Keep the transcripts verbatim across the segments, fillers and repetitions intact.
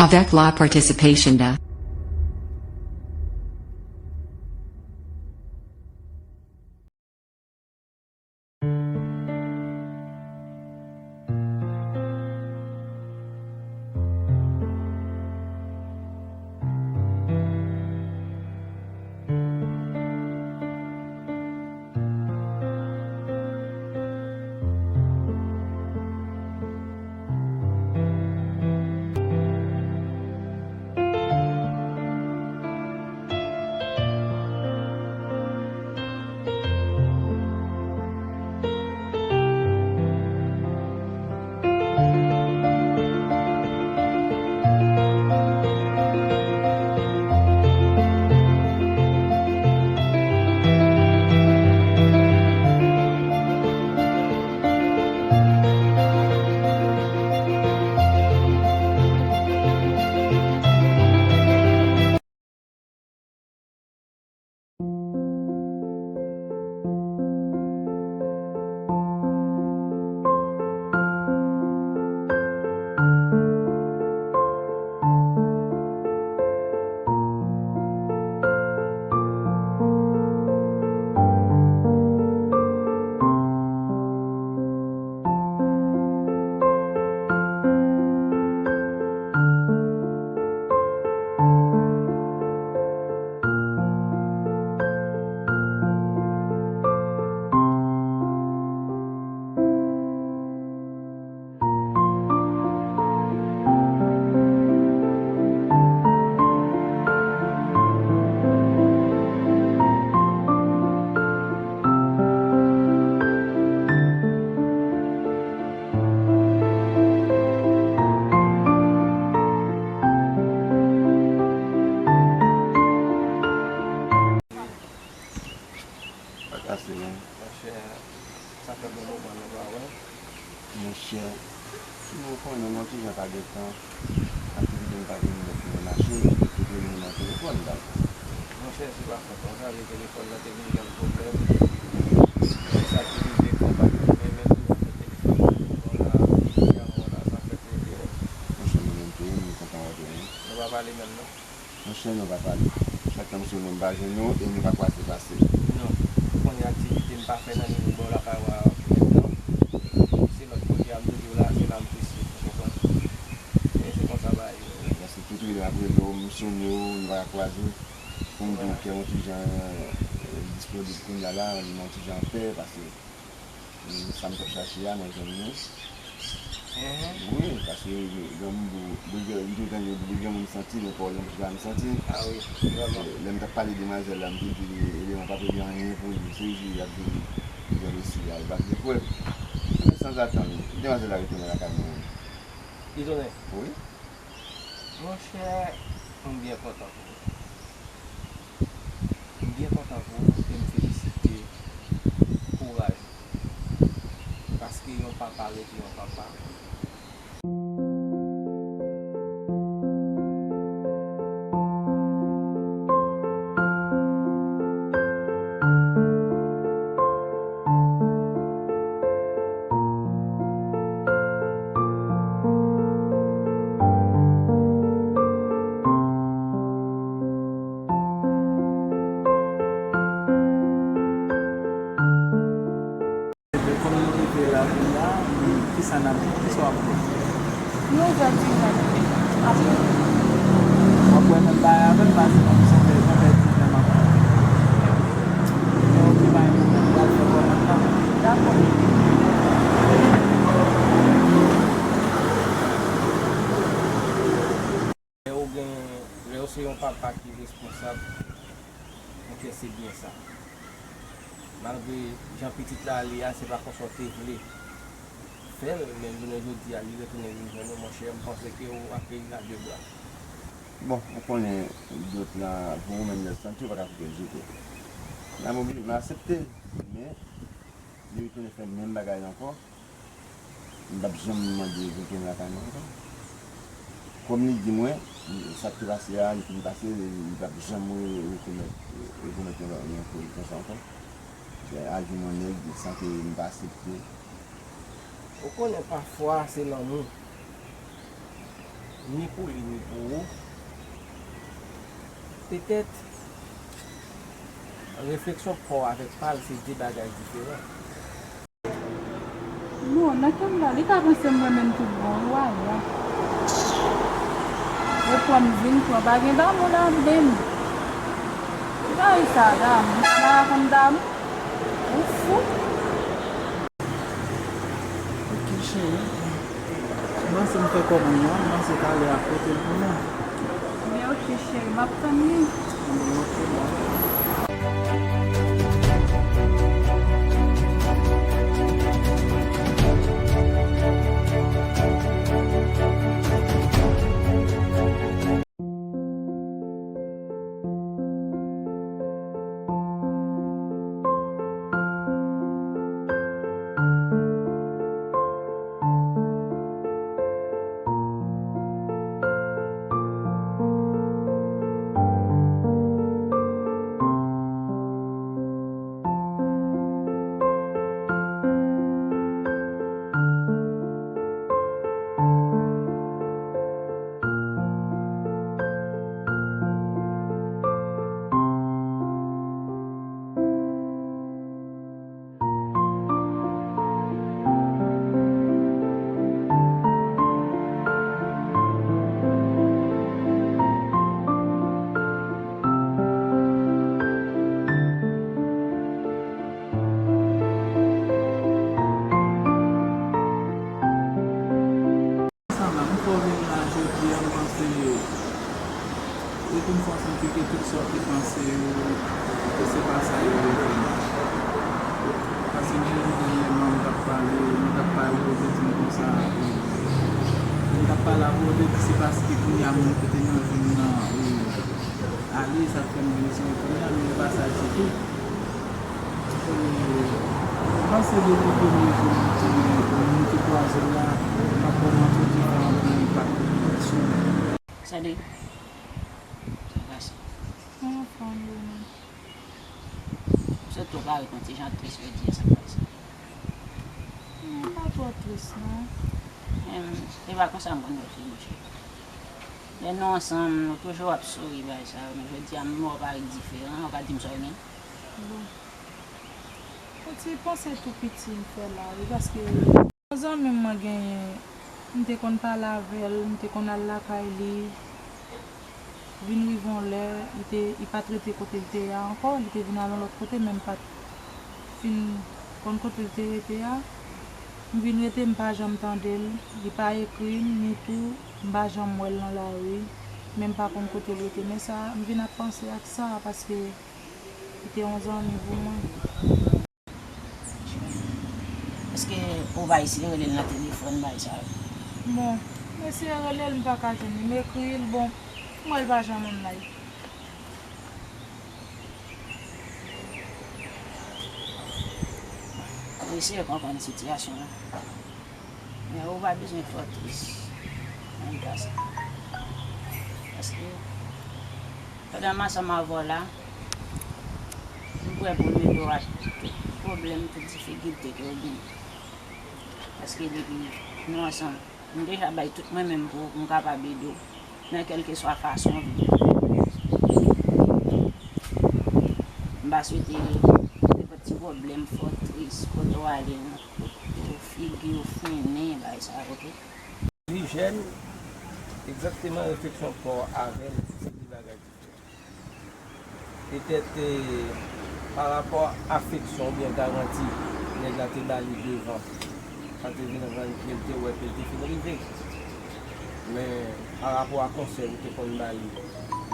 Avec la participation de Pa kase non. Monchè, sa fè bon moman nou pa wè. Monchè, si w konnen m yon ti jan pa gen tan, aktivite m pa gen nèt nan mache, m te rele m nan telefòn, baz. Monchè, se pa fòt mwen, sa vle telefòn nan te vin jwenn pwoblèm. Se sa ki rive kontak mwen, men tou fè telefòn nan bon la, jodi a mwen la, sa fè plezi. Monchè, mwen menm tou, m kontan wè w tou, wi. Nou pa pale menm non. Monchè, nou pa pale. Chak tan m sou nou, m pa jwenn ou e nou pa kwaze pase. Non. Ou konnen aktivite m pa fè nan nivo bò lakay ou a nèt non. Se lòt kote a m toujou la, se la m plis, ou konprann? E se konsa bagay yo ye. Paske tout lè m ap rele w, m sone w, nou pa ka kwaze. Pou m di w ke yon ti jan disponib kounye a la, m yon ti jan pè, paske sa m t ap chache a, mwen jwenn li. Wi, paske granmoun di w, boul gen, m toujou tande yo di boul granmoun santi, men pa w yon ti granmoun santi. Lè m t ap pale demwazèl la, m te di li, ebyen, w p ap regle anyen pou li. Se jis li ap vin, vin isi a, li p ap gen prèv. Men sanzatann, demwazèl la retounen lakay mwen. Li tounen? Wi. Monchè, m byen kontan pou ou. M byen kontan pou ou e m felisite kouraj ou. Paske yon papa rete yon papa. Kòm nou rive la kounye a, kisa n ap, kisa w ap fè? Nou ouvè ti kanpe. Apre w ap wè menm bagay avè m, paske kòm se fè, sa fè diznèf an. Mwen okipe a yon pwoblèm, m pral fè kòmand lan. Dakò. Lè ou gen, lè ou se yon papa ki responsab, ou fè se byen sa. Malgre jan pitit la ale a, se pa konsa w te vle fè l, men jounen jodi a, li retounen vin jwenn ou, monchè, m panse ke w akeyi l a de bra. Bon, ou konnen dwèt la, pou ou menm, lè l santi, ou pa ka koupe l jete. M a oblije, m a aksepte, men li retounen fè menm bagay la ankò. M p ap janm mande pou kenbe lakay mwen ankò. Kòm li di mwen, sa k te pase a, li fin pase, li p ap janm re-, rekomèt, rekomèt yon, yon foli konsa ankò. Aji yon nèg san ke m pa aksepte. Ou konnen pafwa se lanmou. ni pou li, ni pou ou. Petèt, refleksyon kò avèk pa l se de bagay diferan. Non, nan ke m la, li ka panse m renmen l tout bon, wi, wala. Ou pran m vin pran, pa gen damou ladan m. Bagay sa, damou, m pa konn damou. Ou fou. Ok, cheri. M panse m fè kòb mwen an, m panse talè a pote l pou mwen. Ebyen, ok, cheri, m ap tann li. Ebyen, ok, bye. Sa va, m fè w vin la jodi a, m panse, e pou m fè w santi ke tout sa w te panse yo, ke se pa sa yo ye vrèman. Paske gen yon lè, lè m t ap pale, m t ap pale, ou te di m konsa, m t ap pale avè w, ou te di se paske kounye a moun ki te nan vi m nan, e, ale, sa k fè m vin sou kounye a, men e pa sa ditou. Kounye, m panse depi premye jou m te, m te kwaze w la, m pa t konn antre ki fè yon bon enpak sou mwen. Sade, sa pase? Mwen anfòm wi, men. Sòt ou parèt yon ti jan tris jodi a, sa pase? M pa twò tris non. Em, e pa konsa m konn wè fi, monchè. Lè nou ansanm, nou toujou ap souri, bagay sa yo, men jodi a, m wè w parèt diferan, ou ka di m sa w gen? Bon. Yon ti panse tou piti m fè la wi, paske yon zanmi m mwen genyen, m te konn pale avè l, m te konn al lakay li, vin rive yon lè, li te, li pa t rete kote l te ye a ankò, li te vin al yon lòt kote, men m pa t fin konn kote l te rete a. M vin rete, m pa janm tande l, li pa ekri m, ni tou, m pa janm wè l nan lari, men m pa konn kote l rete. Men sa, m vin ap panse ak sa, paske li te yon zanmi pou mwen. Èske ou pa eseye rele l nan telefòn, bagay sa yo? Bon, m eseye rele l, m pa ka jwenn li, m ekri l, bon, m wè l pa janm online. Eseye konprann sitiyasyon an. Men ou pa bezwen twò tris nan ka sa. Paske pandan m ansanm avè w la, m prè pou m ede w ak tout pwoblèm, tout difikilte ke w genyen. Paske depi nou ansanm, m deja bay tout mwen menm pou m kapab ede w nan kèlkeswa fason w vle. M pa swete nenpòt ti pwoblèm, fè w tris, kote w ale, kote w figi w finnen, bagay sa yo, oke? Li jèn, egzakteman refleksyon pa w avè l, se de bagay diferan. Petèt, e, pa rapò afeksyon oubyen garanti nèg la te ba li devan, sa te vin rann ke l te wè ke l te fin rive. Men, pa rapò a konsèy ou te konn ba li,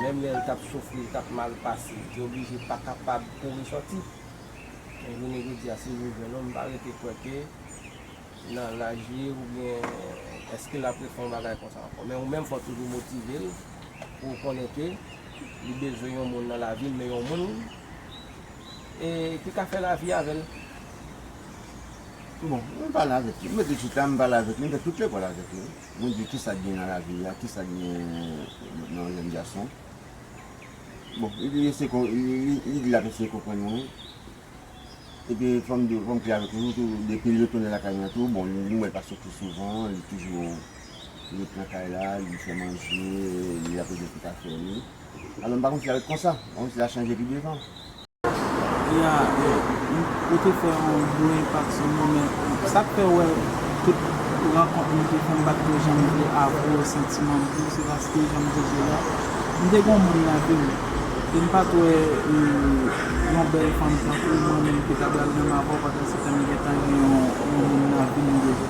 menm lè l t ap soufri, l t ap mal pase, li oblije pa kapab kouri sòti. Men jounen jodi a, si l vin jwenn ou, m pa rete kwè ke nan laj li oubyen èske l ap refè yon bagay konsa ankò. Men ou menm, fò w toujou motive l pou w konnen ke li bezwen yon moun nan lavi l, men yon moun e, ki ka fè lavi avè l. Bon, mwen pale avèk li. Mwen te chita, m pale avèk li, m fè tout lekòl avèk li. Mwen di kisa k gen nan lavi a, kisa k gen nan yon jèn gason. Bon, li, li, se kon, li, li, li di l ap eseye konprann mwen. Epi fò m di w, fò m klè avèk ou tou, depi l retounen lakay mwen tou, bon, li, m wè l pa soti souvan, li toujou Li ret nan kay la, li fè manje, li ap regle tout afè li. Alò, m pa konn si l a ret konsa. M pa konn si l a chanje pi devan. Ya, ya. Ou te fè yon gwo enpak sou mwen, men sa k fè w wè tout rankont nou te fè, m pa t janm vle avwe w santiman m pou ou, se paske, jan m te di w la, m te gen yon moun nan vi m. E m pa t wè, e, yon bèl fanm tankou w, mwen menm ki ta pral menm avè w, pandan se tan m gentan gen yon, yon moun nan vi m deja.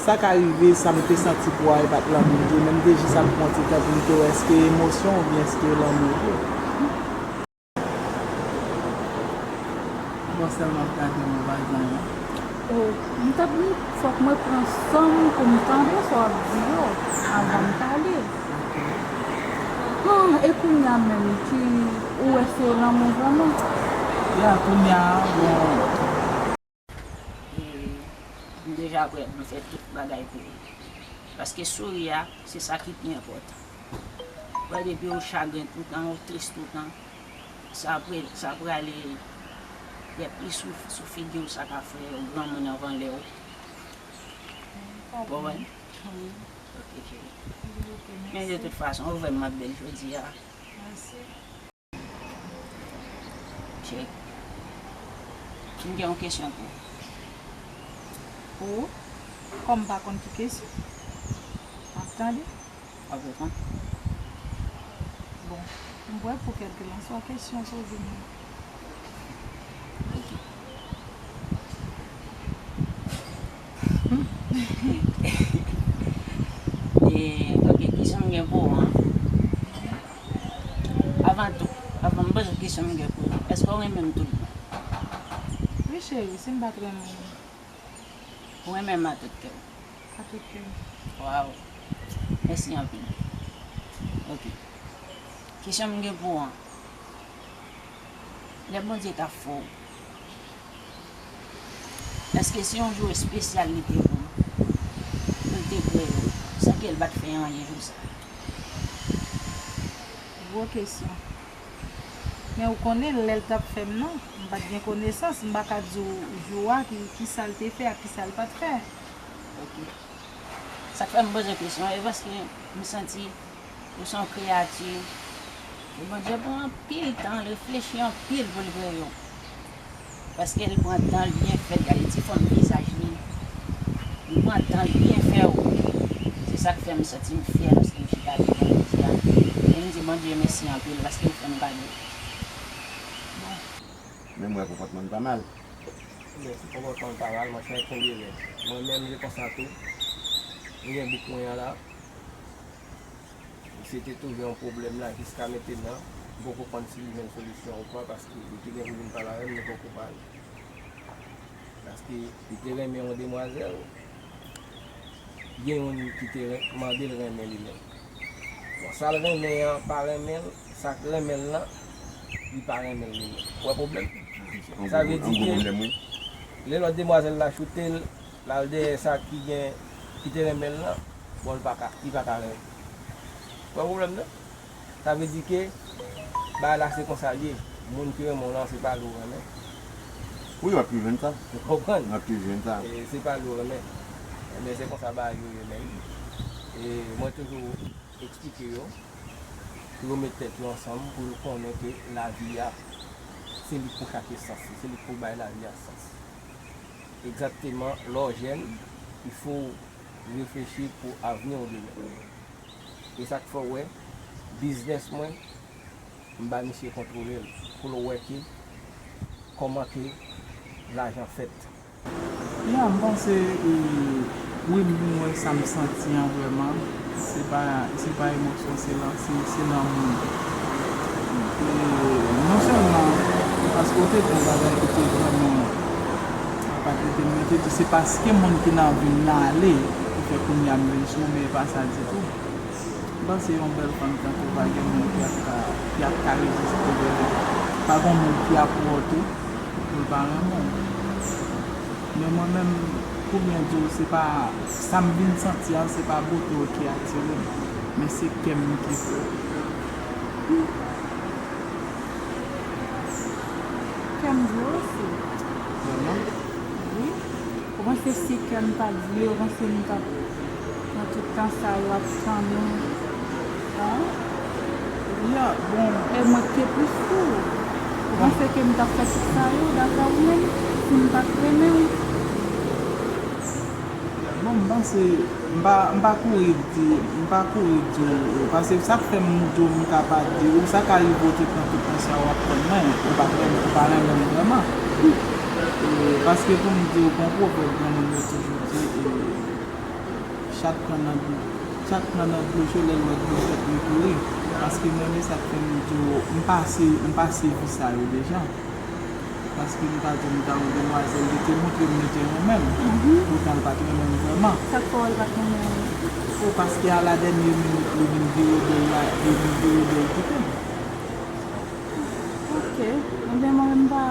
Sa ka rive, sa m te santi pou w a, e pa t lanmou l ye, men m te jis ap pran ti tan pou m te wè èske emosyon oubyen èske lanmou l ye. Bon, sèlman ap gade m, ou pa di anyen. O, m t ap di, fòk mwen pran san m pou m tande sa w ap di yo, anvan m pale. Ah, e kounye a menm ki ou wè se lanmou vrèman? Ya, kounye a, bon. E m deja prè pou m fè tout bagay pou ou. Paske souri a, se sa ki pi enpòtan. Wè depi ou chagren toutan, ou tris toutan, sa pre-, sa prale fè pli sou, sou figi w, sa ka fè ou granmoun anvan lè w. Konprann? Wi. Ok, cheri. Men de tout fason, ou vwè m ap bèl jodi a. Mèsi. Cheri, m gen yon kesyon pou ou. Pou ou? Kòm m pa konn ki kesyon. M ap tande. W ap reponn? Bon, m prè pou kèlkelanswa kesyon w poze m nan. Ok. E, ok, kesyon m gen pou ou an. Avan tou, avan m poze w kesyon m gen pou ou, èske w renmen m tout bon? Wi, cheri, si m pa t renmen w. Ou renmen m a tout kè w? A tout kè m. Waw! Mèsi anpil. Ok. Kesyon m gen pou ou an. Lè Bondye t ap fè w, èske se yon jou espesyal li te pran pou l te kreye w, san ke l pa t fè anyen jou sa a? Gwo kesyon. Men ou konnen, lè l t ap fè m nan, m pa t gen konesans, m pa ka di w jou a, ki, ki sa l te fè ak ki sa l pa t fè. Ok. Sa k fè m poze kesyon an, e paske m santi ou se yon kreyati ke Bondye pran anpil tan, l reflechi anpil pou l kreye w. Paske l pran tan l byen fè l, gade ti fòm vizaj li. Li pran tan l byen fè w. Se sa k fè m santi m fyè lòske m chita devan l jodi a. E m di Bondye mèsi anpil paske l fè m kado. Bon. Men m wè konpòtman l pa mal. Mèsi, konpòtman l pa mal, monchè, kenbe rèd. Mwen menm, se konsa tou. M gen bout mwen an la. Misye te twouve yon pwoblèm la jiska mentnan. M poko konn si li jwenn solisyon ou pa, paske li te gen pou vin pale avè m, nou poko pale. Paske li te renmen yon demwazèl, gen youn ki te ren-, mande l renmen li menm. Bon, sa l renmen an pa renmen l, sa k renmen l lan, li pa renmen l li menm. Ou wè pwoblèm? Sa vle di ke lè lòt demwazèl la choute l, l al dèyè sa ki gen, ki te renmen l lan, bon, li pa ka, li pa ka renmen. Ou wè pwoblèm nan? Sa vle di ke bagay la se konsa l ye. Moun ki renmen w lan, se pa li w renmen. Wi, w ap toujou jwenn sa. Ou konprann? W ap toujou jwenn sa. E se pa li w renmen. Ebyen, se konsa bagay yo ye menm. E mwen toujou eksplike yo pou yo met tèt yo ansanm, pou yo konnen ke lavi a, se li k pou chak esans, se li k pou bay lavi a sans. Egzakteman, lè w jèn, il faut reflechi pou avni w demen. E sa k fè w wè, biznès mwen, m ba misye kontwole l, pou l wè ke kòman ke lajan fèt. Ya, m panse, e, wi, m vin wè sa m santi an vrèman. Se pa, se pa emosyon, se lan-, se, se lanmou. E, non sèlman paske w te di yon bagay ki te vrèman, apa te di, mwen te di, se paske moun ki nan vi m nan ale, ki fè kounye a m vin sou, men e pa sa ditou. M panse yon bèl fanm tankou w pa gen moun ki ap ka, ki ap ka reziste devan. Pa gen moun ki ap wè w tou, pou l pa renmen w. Men mwen menm, pou byen di w, se pa, sa m vin santi an, se pa bote w ki atire m, men se kè m ki fè. Kè m di w osi. Vrèman? Wi. Ou panse si kè m pa t vle, ou panse m t ap Tout tan sa yo ap tann ou. An? Ya, bon. E mwen ki te plis tou. Ou panse ke m t ap fè tout sa yo, dapre ou menm, si m pa t renmen w? Bon, m panse, m pa, m pa kouri di, m pa kouri di w, paske sa k fè m di w m ka pa di w, sa ka rive w tout nan tout tan sa w ap tann mwen, ou pa renmen, ou pa renmen m vrèman. E, paske pou m di w, gon pwovèb granmoun yo toujou di, e, chat pran nan dlo, chat pran nan dlo cho, lè l wè dlo fèt li kouri. Paske mwen, men sa k fè m di w, m pase, m pase vi sa yo deja. Paske m ta di w m ta yon demwazèl, li te montre m li te renmen m. Poutan l pa t renmen m vrèman. Sa k fè w wè l pa t renmen w? O, paske a la dènye minit, li vin vire do l la, li vin vire do l kite m. Ok. Ebyen, mwen menm pa,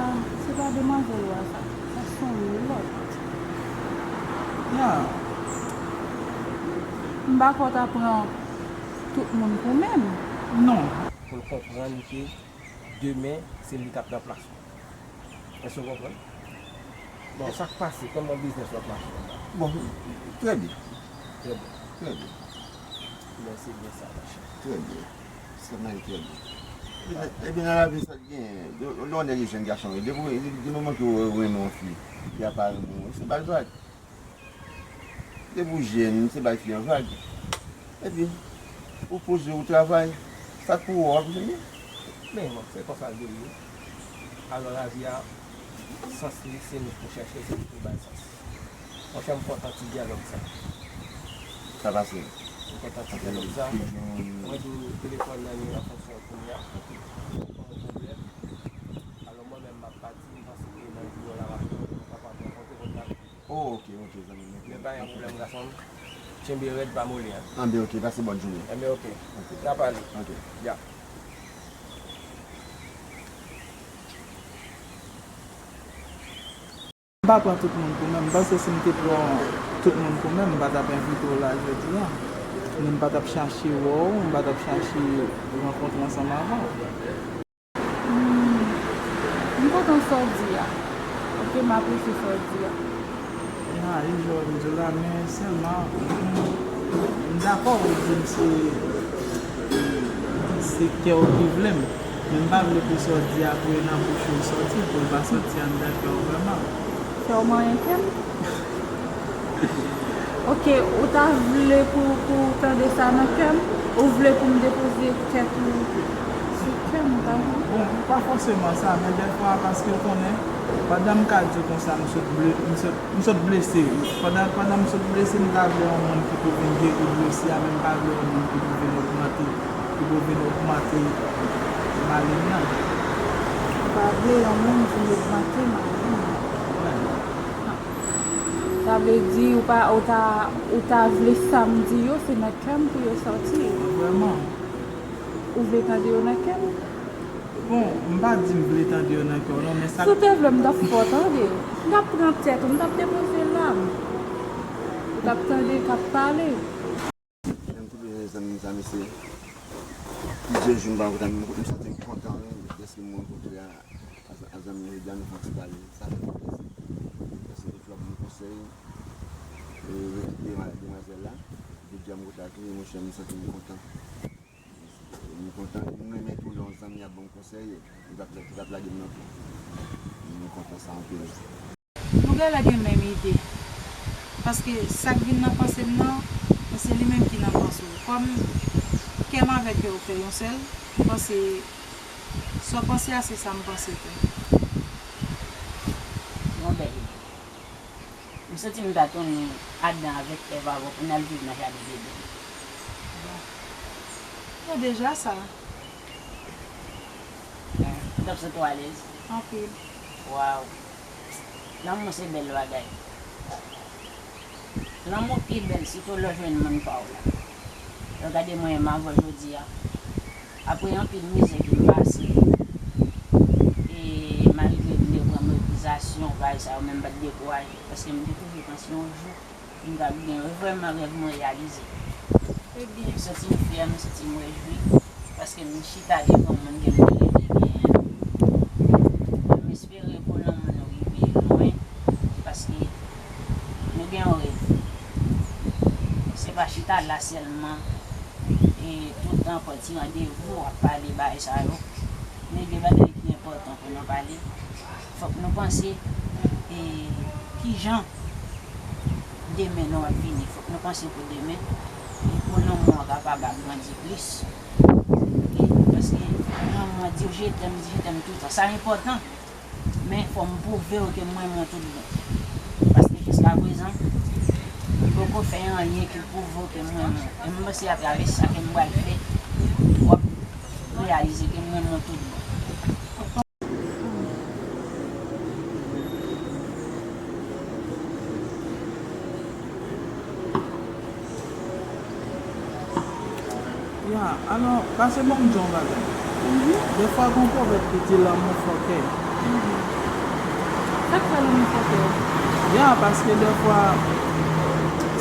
se pa demwazèl ou a sa. Sa se yon lòt. Ya. M pa kwè w ta pran tout moun pou menm. Non. Pou l konprann ke demen, se li k ap nan plas ou. Èske w konprann? Bon, sa k pase? Kòman biznis w ap mache? Bon, trè byen. Trè byen. Trè byen. Mèsi byen sa, monchè. Trè byen. Sa m ale trè byen. Epi nan, epi nan lavi, sa k genyen? Lè w nèg e jèn gason, depi, depi moman ke w renmen yon fi, fi a pa renmen w, se ba l vag. Depi w jèn, se bay fi an vag. Epi, ou poze, ou travay. Sa k pou ou, w ap jwenn li. Men bon, se konsa l dwe ye. Alò, lavi a, sans li, se nou k pou chèche, se nou k pou bay sans. Monchè, m kontan ti dyalòg sa. Sa pase. M kontan ti dyalòg sa. Mwen di w telefòn nan li an fonksyon kounye a. Yon pwoblèm. Alò, mwen menm, m ap pati, m panse ke nan jou yo la, m ap kapab rankontre kòm n ap Oh, ok, ok, zanmi m. Men pa gen pwoblèm, gason m. Tchenbe rèd, pa moli, en. Anben, ok, pase bòn jounen. Enben, ok. N a pale. Ok. Ya. M pa pran tout moun pou menm. M panse si m te pran tout moun pou menm, m pa t ap envite w la jodi a. Men m pa t ap chache wè w, m pa t ap chache rankontre ansanm avè w. Hmm, m kontan sa w di a. Ok, m apresye sa w di a. Ya, e jan w di la, men sèlman, m, m dakò ou di m se, se kè w ki vle m. Men m pa vle pou sa w di a pou e nan bouch ou l sòti, pou l pa sòti anndan kè w vrèman. Fè w manyen kè m? Ok, ou ta vle pou, pou w tande sa nan kè m? Ou vle pou m depoze tèt ou sou kè m, pa vre? Bon, pa fòseman sa, men dèfwa, paske w konnen, pandan m ka di w konsa, m sot ble-, m sot, m sot blese. Pandan, pandan m sot blese, m ta vle yon moun ki pou vin geri blese a, men m pa vle yon moun ki pou vin ogmante, ki pou vin ogmante maleng nan. Ou pa vle yon moun vin ogmante maleng nan. Wi. Sa vle di ou pa, ou ta, ou ta vle sa m di yo, se nan kè m pou yo sòti. Vrèman. Ou vle tande yo nan kè m? Bon, m pa di m vle tande yo nan kè w non, men sa. Si w te vle, m t ap fè w tande. M t ap pran tèt ou, m t ap depoze l la. Ou t ap tande, t ap pale. Menm tou bezwen zanmi m sa, mesye. Plizyè jou m pa rankontre, m, m santi m kontan, wi, dèske m rankontre a, a, a zanmi m, jodi a nou fè yon ti pale. Sa fè m plezi. Paske li fè bon konsèy. E, de, demwazèl la, jodi a m rankontre ak li, monchè, m santi m kontan. M kontan, m renmen tou lè yon zanmi ap ban m konsèy, li p ap, li p ap lage m nan tou. M kontan sa anpil. Nou genlè gen menm ide. Paske sa k vin nan panse m nan, se li menm ki nan panse w. Kòm kè m avè kè w fè yon sèl, m panse sa w panse a, se sa m panse tou. Yon bèl ide. M santi m ta tounen adan avèk Èv avè w pou n al viv nan jaden Eden. Bon. Bon, deja sa. Ou t ap santi w alèz? Anpil. Waw. Lanmou se bèl bagay. Lanmou pi bèl, sitou lè w jwenn moun pa w la. Lè w gade mwen menm avè w jodi a. Apre anpil mizè ke m pase, e malgre m te pran mevizasyon, bagay sa yo, men m pa t dekouraje, paske m te toujou panse yon jou m t ap gen vrèman rèv mwen reyalize. Ebyen, m santi m fyè, m santi m rejwi, paske m chita devan moun ke m te reve genyen. M espere pou lanmou nou rive lwen, paske nou gen yon rèv. Se pa chita la sèlman, e, tout tan pran ti randevou, ap pale bagay sa yo. Men gen bagay ki enpòtan pou nou pale. Fòk nou panse, e, kijan demen nou ap vini. Fòk nou panse pou demen. E pou lanmou an kapab ap grandi plis. E, paske lanmou an di w je t'aime, je t'aime tout tan. Sa enpòtan. Men fò m pwouve w ke m renmen w tout bon. Paske jiskaprezan, m poko fè anyen ki pwouve w ke m renmen w. E m panse atravè sa ke m pral fè, w ap reyalize ke m renmen w tout bon. Ya, alò, pase ban m di w yon bagay. Dèfwa gen yon pwovèb ki di lanmou fòkè. Sa k fè lanmou fòkè? Ya, paske dèfwa,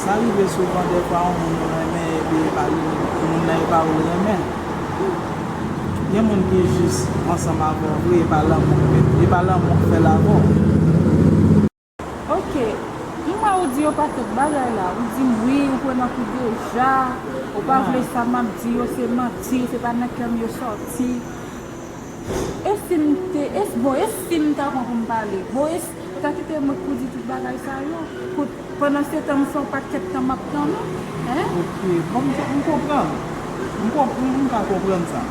sa rive souvan, dèfwa yon moun ou renmen, epi e pa li, moun nan e pa ou l renmen. Gen moun ki jis ansanm avè w vre, e pa lanmou k met, e pa lanmou k fè l avè w. Ok, m wè ou di yon pakèt bagay la. Ou di m wi, ou pran nan kou deja. Ou pa vle sa m ap di yo, se manti, se pa nan kè m yo sòti. E si m te, e, bon, e si m ta pran pou m pale? Bon, e si ou ta kite mwen pou di tout bagay sa yo? Pou, pandan se tan, m fè yon pakèt tan m ap tann ou, hein? Ok, bon, m, m konprann. M konp-, m, m ka konprann sa.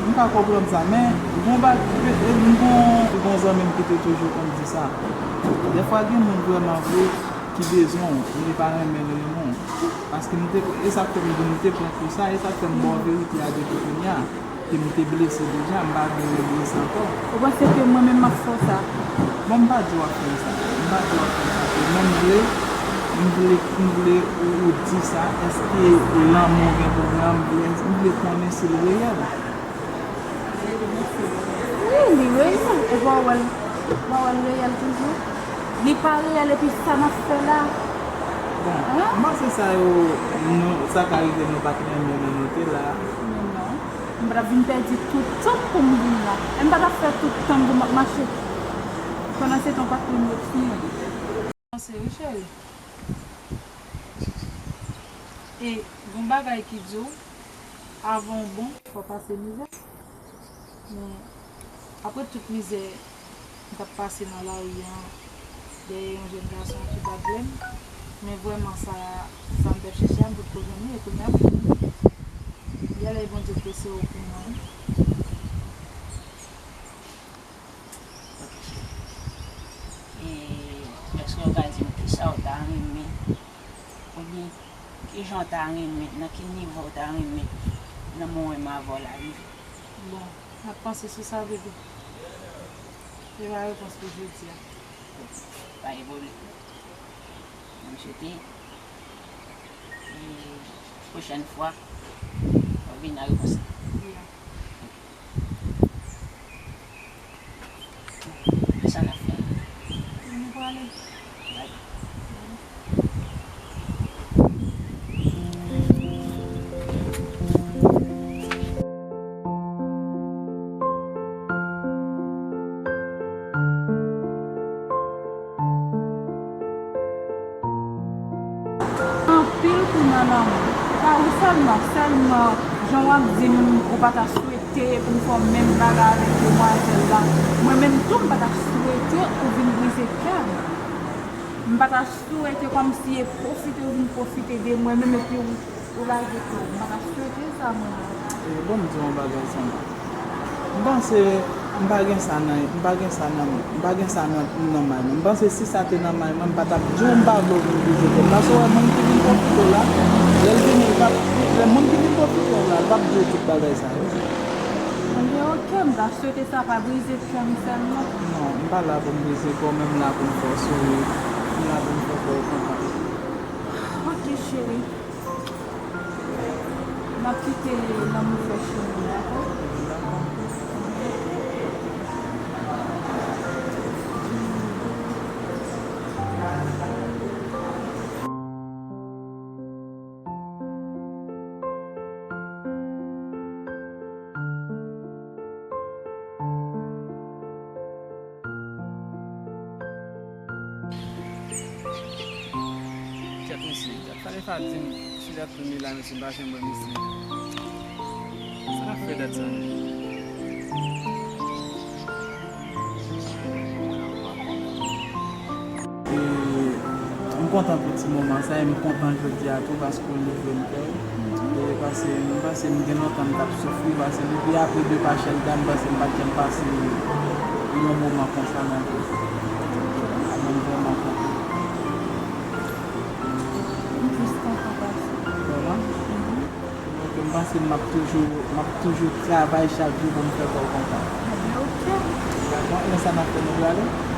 M ka konprann sa, men gon ba-, m gon, gon zanmi m ki te toujou konn di sa. Dèfwa gen moun vrèman vre ki bezwen w, men li pa renmen l renmen w. Paske m te, e sa k fè m di m te pran kou sa, e sa k fè m ba w verite a depi kounye a, ke m te blese deja, m pa vle reblese ankò. Ou panse ke mwen menm m ap fè w sa? Bon, m pa di w ap fè m sa. M pa di w ap fè m sa. Men m vle, m vle, m vle ou, ou di sa. Èske lanmou gen pou mwen an? M vle, m vle konnen si l reyèl. Wi, li reyèl. E pa w wè l, pa w wè l reyèl toujou? Li pa reyèl epi sa n ap fè la? Bon, m panse sa yo, nou, sa ka rive nou pa t renmen lè nou te la. Men non. M pa t ap vin pèdi tout tan pou m vin la. E m pa t ap fè tout tan m pou m ap mache. Pandan se tan w pa t konn ret sou mwen. Panse wi, cheri. E gon bagay ki di w, avan w bon, fò w pase mizè. Men, apre tout mizè m t ap pase nan lari an, dèyè yon jèn gason ki pa t vle m, men vrèman sa, sa m t ap chèche a, m potko jwenn li, e kounye a pou m li. Yè lè Bondye blese w pou mwen. Ok, cheri. E èske w ka di m kisa w ta renmen? Oubyen, kijan w ta renmen, nan ki nivo w ta renmen lanmou w menm avè w la rive? Bon, m ap panse sou sa, bebe. Se pa repons pou jodi a. Pa gen pwoblèm. M swete, e, pwochèn fwa, w ap vin ak repons la. Yeah. Men sa n ap fè. Nou prale. Bye. Anpil kou nan lanmou. Pa ou sèlman, sèlman jan w ap di m ou pa ta swete pou m fè menm bagay avèk demwazèl la. Mwen menm tou, m pa ta swete ou vin brize kè m. M pa ta swete kòmsi e pwofite ou vin pwofite de mwen menm epi ou, ou lage tou. M pa ta swete sa mwen menm. E, bon, m di w yon bagay, zanmi. M panse m pa gen sa nan, m pa gen sa nan, m pa gen sa nan, nan may mwen. M panse si sa te nan may mwen, m pa t ap di w m pa vle w vin brize kè m. Paske w wè moun ki vin pwofite w la, lè l vini, l p ap, lè moun ki vin pwofite w la, l p ap di w tout bagay sa yo. Ebyen, ok, m ta swete sa pa brize kè m sèlman. Non, m pa la pou m brize kè w, men m la pou m fè w souri. M la pou m fè kè w kontan. Ok, cheri. M ap kite lanmou fè chemen, dakò? Dakò. Kèt mesye, kèt, fale sa di m. Sou dat pou Mila, mesye, m pa janm wè mesye. Sa k ap fè dat sa menm? E, m kontan pou ti moman sa, e m kontan jodi a tou paske w leve m kè w. E paske m panse m gen lontan m t ap soufri, paske depi apre de pa chèlda, m panse m pa t janm pase yon moman konsa nan vi m. M vrèman kontan. M jis kontan pase. Vrèman? Mhm. Donk, m panse m ap toujou, m ap toujou travay chak jou pou m fè kò w kontan. Ebyen, oke. Dakò, lè sa n ap fè nou prale?